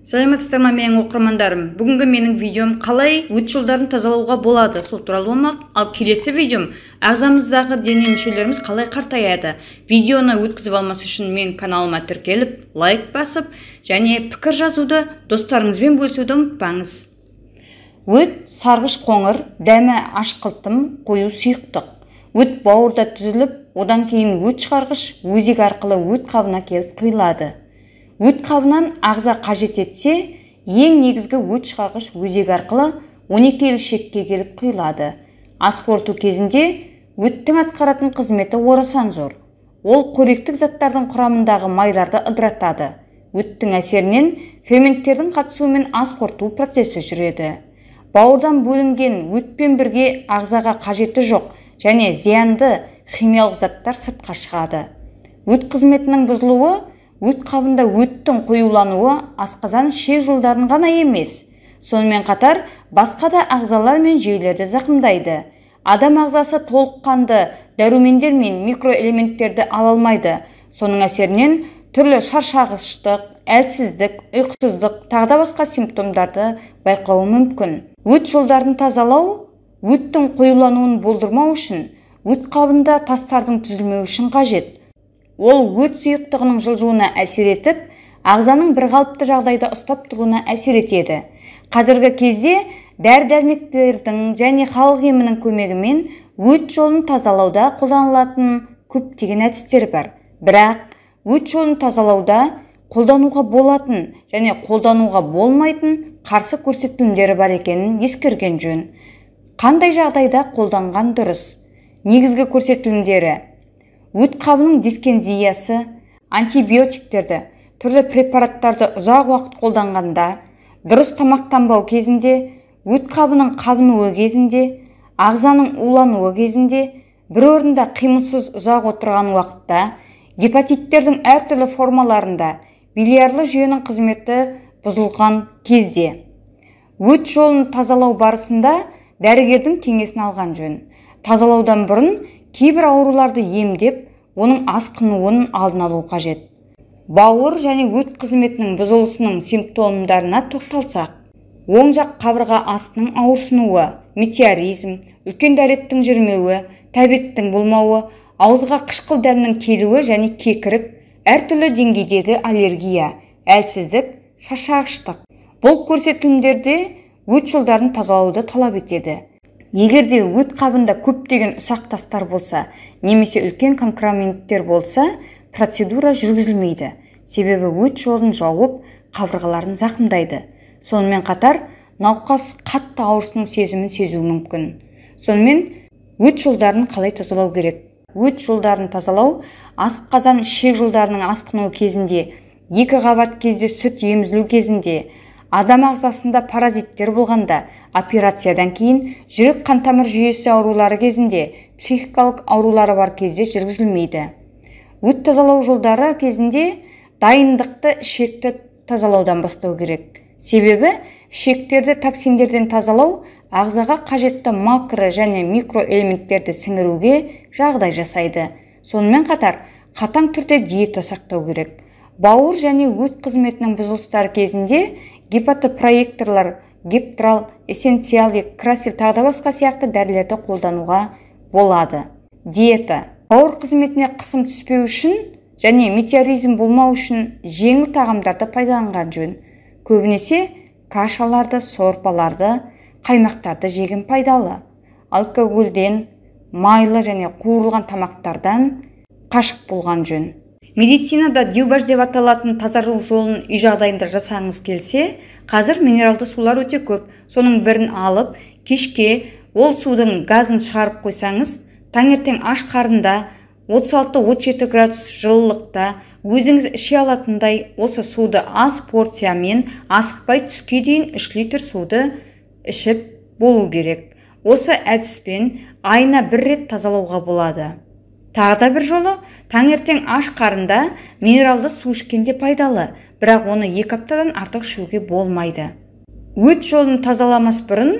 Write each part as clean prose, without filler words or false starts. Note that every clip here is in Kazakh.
Сәлеметсіздер ме, менің оқырмандарым? Бүгінгі менің видеом қалай өт жолдарын тазалауға болады, сол туралы болмақ. Ал келесі видеом ағзамыздағы дене мүшелеріміз қалай қартаяды. Видеоны өткізіп алмас үшін мен каналыма тіркеліп, лайк басып және пікір жазуды, достарыңызбен бөлісуді ұмытпаңыз. Өт сарғыш қоңыр, дәмі ашқылтым, қою сұйықтық. Өт бауырда түзіліп, одан кейін өт шығарғыш өзек арқылы өт қабына келіп құйылады. Өт қабынан ағза қажет етсе, ең негізгі өт шығарғыш өзек арқылы 12 елі ішекке келіп құйылады. Ас қорыту кезінде өттің атқаратын қызметі орасан зор. Ол қоректік заттардың құрамындағы майларды ыдыратады. Өттің әсерінен ферменттердің қатысуымен ас қорыту процесі жүреді. Бауырдан бөлінген өтпен бірге ағзаға қажеті жоқ және зиянды химиялық заттар сыртқа шығады. Өт қызметінің бұзылуы өт қабында өттің қоюлануы асқазан ішек жолдарын ғана емес, сонымен қатар басқа да ағзалар мен жүйелерді зақымдайды. Адам ағзасы толыққанды дәрумендер мен микроэлементтерді ала алмайды. Соның әсерінен түрлі шаршағыштық, әлсіздік, ұйқысыздық, тағы да басқа симптомдарды байқауы мүмкін. Өт жолдарын тазалау өттің қоюлануын болдырмау үшін, өт қабында тастардың түзілмеуі үшін қажет. Ол өт сұйықтығының жылжуына әсер етіп, ағзаның бірқалыпты жағдайда ұстап тұруына әсер етеді. Қазіргі кезде дәрі-дәрмектердің және халық емінің көмегімен өт жолын тазалауда қолданылатын көптеген әдістер бар. Бірақ өт жолын тазалауда қолдануға болатын және қолдануға болмайтын қарсы көрсетілімдері бар екенін ескерген жөн. Қандай жағдайда қолданған дұрыс? Негізгі көрсетілімдері: өт қабының дискинезиясы, антибиотиктерді, түрлі препараттарды ұзақ уақыт қолданғанда, дұрыс тамақтанбау кезінде, өт қабының қабынуы кезінде, ағзаның улануы кезінде, бір орында қимылсыз ұзақ отырған уақытта, гепатиттердің әртүрлі формаларында, билиарлы жүйенің қызметі бұзылған кезде. Өт жолын тазалау барысында дәрігердің кеңесін алған жөн. Тазалаудан бұрын кейбір ауруларды емдеп, оның асқынуын алдын алу қажет. Бауыр және өт қызметінің бұзылысының симптомдарына тоқталсақ, оң жақ қабырға астының ауырсынуы, метеоризм, үлкен дәреттің жүрмеуі, тәбеттің болмауы, ауызға қышқыл дәмнің келуі және кекірік, әртүрлі деңгейдегі аллергия, әлсіздік, шаршағыштық. Бұл көрсетілімдерде өт жолдарын тазалауды талап етеді. Егер де өт қабында көптеген ұсақ тастар болса, немесе үлкен конкременттер болса, процедура жүргізілмейді. Себебі өт жолын жауып, қабырғаларын зақымдайды. Сонымен қатар, науқас қатты ауырсыну сезімін сезуі мүмкін. Сонымен, өт жолдарын қалай тазалау керек? Өт жолдарын тазалау асқазан ішек жолдарының асқынуы кезінде, екі қабат кезде сүт емізілу кезінде, адам ағзасында паразиттер болғанда, операциядан кейін, жүрек қантамыр жүйесі аурулары кезінде, психикалық аурулары бар кезде жүргізілмейді. Өт тазалау жолдары кезінде дайындықты ішекті тазалаудан бастау керек. Себебі ішектерді токсиндерден тазалау ағзаға қажетті макро және микроэлементтерді сіңіруге жағдай жасайды. Сонымен қатар қатаң түрде диета сақтау керек. Бауыр және өт қызметінің бұзылыстары кезінде гепатопроекторлар, гептрал, эссенциалик, красил тағы да басқа сияқты дәрілерді қолдануға болады. Диета. Бауыр қызметіне қысым түспеу үшін және метеоризм болмау үшін жеңіл тағамдарды пайдаланған жөн. Көбінесе кашаларды, сорпаларды, қаймақтарды жеген пайдалы. Алкогольден, майлы және қуырылған тамақтардан қашық болған жөн. Медицинада дюбаж деп аталатын тазару жолын үй жағдайында жасағыңыз келсе, қазір минералды сулар өте көп. Соның бірін алып, кешке ол судың газын шығарып қойсаңыз, таңертең аш қарында 36-37 градус жылылықта өзіңіз іше алатындай осы суды аз порциямен асықпай түске дейін 3 литр суды ішіп болу керек. Осы әдіспен айына бір рет тазалауға болады. Тағы да бір жолы, таңертең аш қарында минералды су ішкенде пайдалы, бірақ оны 2 аптадан артық ішуге болмайды. Өт жолын тазаламас бұрын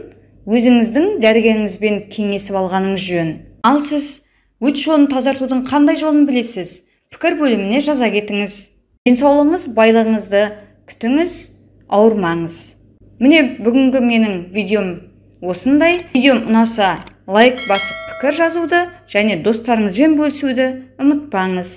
өзіңіздің дәрігеріңізбен кеңесіп алғаныңыз жөн. Ал сіз өт жолын тазартудың қандай жолын білесіз? Пікір бөліміне жаза кетіңіз. Денсаулығыңыз, байлығыңызды күтіңіз, Ауырмаңыз. Міне, бүгінгі менің видеом осындай. Видеом ұнаса, лайк басып, пікір жазуды және достарыңызбен бөлісуді ұмытпаңыз.